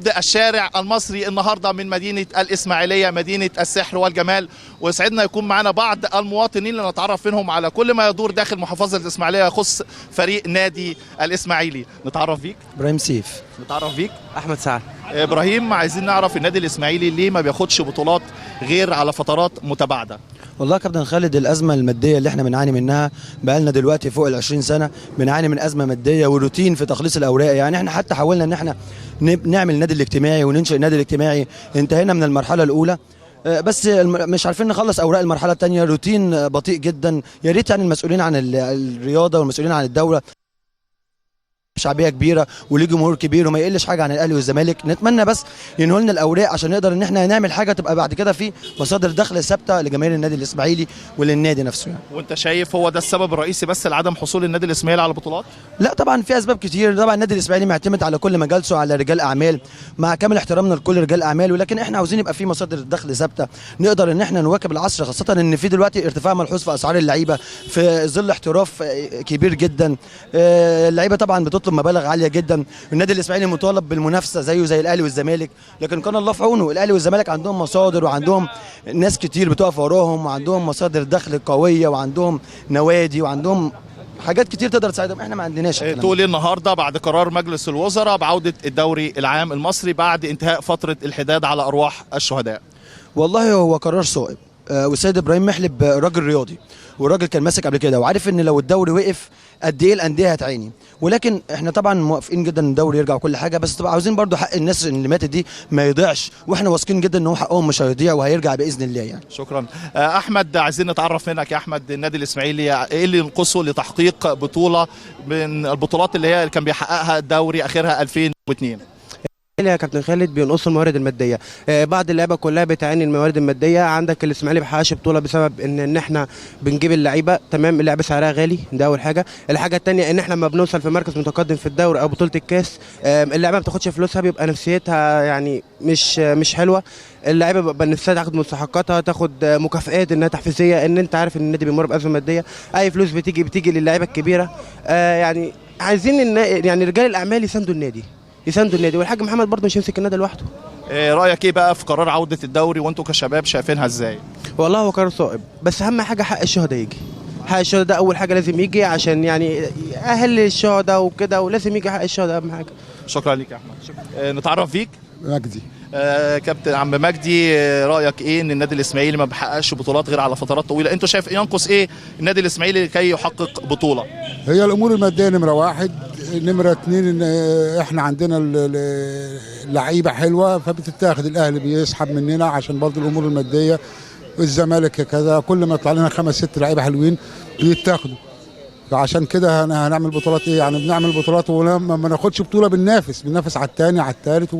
نبض الشارع المصري النهارده من مدينة الإسماعيلية، مدينة السحر والجمال. ويسعدنا يكون معنا بعض المواطنين لنتعرف منهم على كل ما يدور داخل محافظة الإسماعيلية يخص فريق نادي الإسماعيلي. نتعرف بيك؟ إبراهيم سيف. نتعرف بيك؟ أحمد سعد. إبراهيم، عايزين نعرف النادي الإسماعيلي ليه ما بياخدش بطولات غير على فترات متباعدة؟ والله يا كابتن خالد، الأزمة المادية اللي احنا بنعاني منها بقالنا دلوقتي فوق ال 20 سنة، بنعاني من أزمة مادية وروتين في تخليص الأوراق. يعني احنا حتى حاولنا ان احنا نعمل النادي الاجتماعي وننشئ النادي الاجتماعي، انتهينا من المرحلة الأولى بس مش عارفين نخلص أوراق المرحلة الثانية. روتين بطيء جدا. يا ريت يعني المسؤولين عن الرياضة والمسؤولين عن الدولة، شعبية كبيرة وليه جمهور كبير وما يقلش حاجة عن الاهلي والزمالك، نتمنى بس ينهوا لنا الاوراق عشان نقدر ان احنا نعمل حاجة تبقى بعد كده في مصادر دخل ثابتة لجماهير النادي الاسماعيلي وللنادي نفسه يعني. وانت شايف هو ده السبب الرئيسي بس لعدم حصول النادي الاسماعيلي على بطولات؟ لا طبعا في اسباب كتير. طبعا النادي الاسماعيلي معتمد على كل مجالسه على رجال اعمال، مع كامل احترامنا لكل رجال اعمال، ولكن احنا عاوزين يبقى في مصادر دخل ثابتة نقدر ان احنا نواكب العصر، خاصة ان في دلوقتي ارتفاع ملحوظ في اسعار اللعيبة في ظل احتراف كبير جدا. اللعيبة طبعا بتطلب مبالغ عالية جدا. النادي الاسماعيلي مطالب بالمنافسه زيه زي الاهلي والزمالك، لكن كان الله في عونه. الاهلي والزمالك عندهم مصادر وعندهم ناس كتير بتقف وراهم وعندهم مصادر دخل قوية وعندهم نوادي وعندهم حاجات كتير تقدر تساعدهم، احنا ما عندناش. تقول ايه النهارده بعد قرار مجلس الوزراء بعوده الدوري العام المصري بعد انتهاء فترة الحداد على ارواح الشهداء؟ والله هو قرار صائب، والسيد ابراهيم محلب راجل رياضي، والراجل كان ماسك قبل كده وعارف ان لو الدوري وقف قد ايه الاندية هتعاني، ولكن احنا طبعا موافقين جدا ان الدوري يرجع وكل حاجة، بس طبعا عاوزين برضو حق الناس اللي ماتت دي ما يضيعش، واحنا واثقين جدا ان هو حقهم مش هيضيع وهيرجع باذن الله يعني. شكرا احمد. عايزين نتعرف منك يا احمد، النادي الاسماعيلي ايه اللي ينقصه لتحقيق بطوله من البطولات اللي هي كان بيحققها الدوري اخرها 2002؟ يا كابتن خالد بينقصوا الموارد المادية، بعض اللعيبة كلها بتعاني الموارد المادية. عندك الاسماعيلي ما بيحققش بطوله بسبب ان احنا بنجيب اللعيبة، تمام، اللعيبة سعرها غالي، ده اول حاجة. الحاجة الثانية ان احنا لما بنوصل في مركز متقدم في الدوري او بطوله الكاس، اللعيبة ما بتاخدش فلوسها، بيبقى نفسيتها يعني مش حلوة. اللعيبة بيبقى نفسها تاخد مستحقاتها، تاخد مكافئات انها تحفيزيه، ان انت عارف ان النادي بيمر بازمه مادية، اي فلوس بتيجي للعيبة الكبيرة. يعني عايزين ان يعني رجال الاعمال يساندوا النادي، يساندوا النادي، والحاج محمد برضه مش يمسك النادي لوحده. إيه رايك ايه بقى في قرار عوده الدوري وانتم كشباب شايفينها ازاي؟ والله هو قرار صائب، بس اهم حاجة حق الشهداء يجي. حق الشهداء ده اول حاجة لازم يجي، عشان يعني اهل الشهداء وكده، ولازم يجي حق الشهداء اهم حاجة. شكرا ليك يا احمد. نتعرف فيك؟ مجدي. كابتن عم مجدي، رايك ايه ان النادي الاسماعيلي ما بيحققش بطولات غير على فترات طويلة؟ انتوا شايف ينقص ايه النادي الاسماعيلي لكي يحقق بطوله؟ هي الامور المادية نمره واحد، نمره اتنين ان احنا عندنا اللعيبة حلوة فبتتاخد، الاهلي بيسحب مننا عشان برضه الامور المادية، الزمالك كذا، كل ما يطلع لنا 5 6 لعيبة حلوين بيتاخدوا، فعشان كده هنعمل بطولات ايه يعني؟ بنعمل بطولات ولما ما ناخدش بطوله بننافس على الثاني على الثالث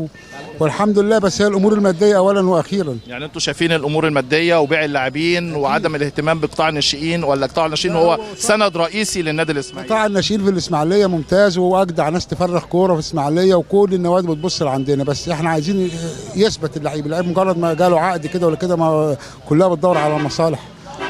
والحمد لله. بس هي الامور المادية اولا واخيرا. يعني انتوا شايفين الامور المادية وبيع اللاعبين وعدم الاهتمام بقطاع الناشئين، ولا قطاع الناشئين هو سند رئيسي للنادي الاسماعيلي؟ قطاع الناشئين في الاسماعيلية ممتاز، واجدع ناس تفرخ كورة في الاسماعيلية، وكل النوادي بتبص لعندنا، بس احنا عايزين يثبت اللعيب. اللعيب مجرد ما جاله عقد كده ولا كده، ما كلها بتدور على المصالح،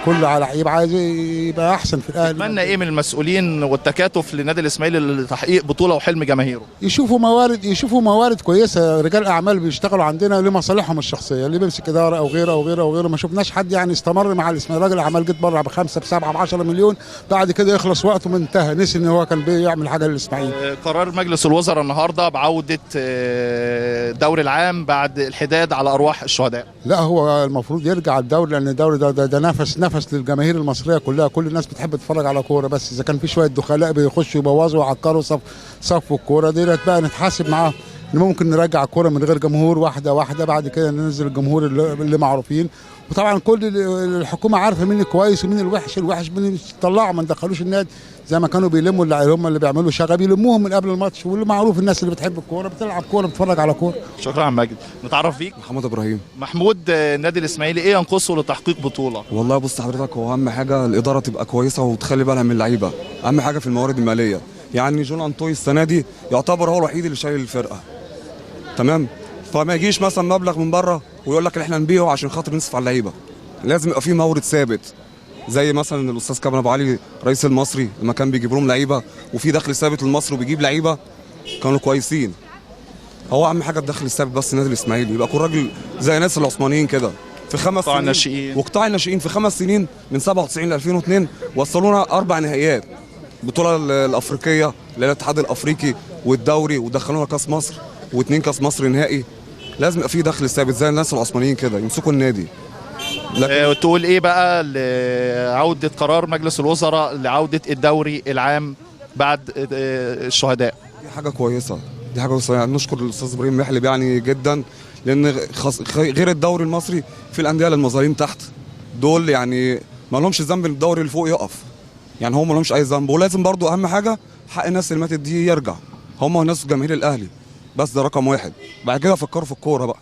كل على لعيب عايز يبقى احسن في الاهلي. اتمنى ايه من المسؤولين والتكاتف للنادي الاسماعيلي لتحقيق بطوله وحلم جماهيره؟ يشوفوا موارد كويسة، رجال اعمال بيشتغلوا عندنا لمصالحهم الشخصية، اللي بيمسك ادارة او غيره او غيره او غيره. ما شفناش حد يعني استمر مع الاسماعيلي. راجل اعمال جه اتبرع ب5 ب7 ب10 مليون، بعد كده يخلص وقته وانتهى، نسي ان هو كان بيعمل حاجة للاسماعيلي. قرار مجلس الوزراء النهارده بعوده الدوري العام بعد الحداد على ارواح الشهداء. لا هو المفروض يرجع الدوري، لان الدوري ده نفس للجماهير المصرية كلها، كل الناس بتحب تتفرج على كورة. بس اذا كان في شوية دخلاء بيخشوا يبوظوا ويعكروا صف الكورة ديت بقى نتحاسب معاهم. ممكن نرجع الكورة من غير جمهور واحدة واحدة، بعد كده ننزل الجمهور اللي معروفين. وطبعا كل الحكومة عارفه مين الكويس ومين الوحش، الوحش بنطلعه ما ندخلوش النادي، زي ما كانوا بيلموا اللي هم اللي بيعملوا شغب يلموهم من قبل الماتش. واللي معروف الناس اللي بتحب الكورة بتلعب كورة بتتفرج على كورة. شكرا عم ماجد. نتعرف بيك؟ محمد ابراهيم. محمود، النادي الاسماعيلي ايه ينقصه لتحقيق بطوله؟ والله بص حضرتك، هو اهم حاجة الادارة تبقى كويسة وتخلي بالها من اللعيبة، اهم حاجة في الموارد المالية. يعني جون انطوي السنة دي يعتبر هو الوحيد اللي شايل الفرقة، تمام؟ فما يجيش مثلا مبلغ من بره ويقول لك احنا نبيعه عشان خاطر نصرف على اللعيبة. لازم يبقى في مورد ثابت، زي مثلا الاستاذ كامل ابو علي رئيس المصري لما كان بيجيب لهم لعيبة وفي دخل ثابت للمصري وبيجيب لعيبة كانوا كويسين. هو اهم حاجة الدخل الثابت بس النادي الاسماعيلي، يبقى كل راجل زي ناس العثمانيين كده في 5 قطاع سنين الناشئين. وقطاع الناشئين في 5 سنين من 97 ل 2002 وصلونا 4 نهائيات، البطولة الافريقية للاتحاد الافريقي والدوري، ودخلونا كاس مصر و2 كاس مصر نهائي. لازم يبقى في دخل ثابت زي الناس العثمانيين كده يمسكوا النادي. لكن تقول ايه بقى لعودة قرار مجلس الوزراء لعودة الدوري العام بعد الشهداء؟ دي حاجة كويسة، دي حاجة كويسة يعني. نشكر الاستاذ ابراهيم محلب يعني جدا، لان غير الدوري المصري في الاندية للمظالم تحت دول يعني ما لهمش ذنب الدوري اللي فوق يقف، يعني هم ما لهمش اي ذنب. ولازم برضو اهم حاجة حق الناس اللي ماتت دي يرجع، هم ناس جماهير الاهلي بس، ده رقم 1. بعد كده فكروا في الكورة بقى.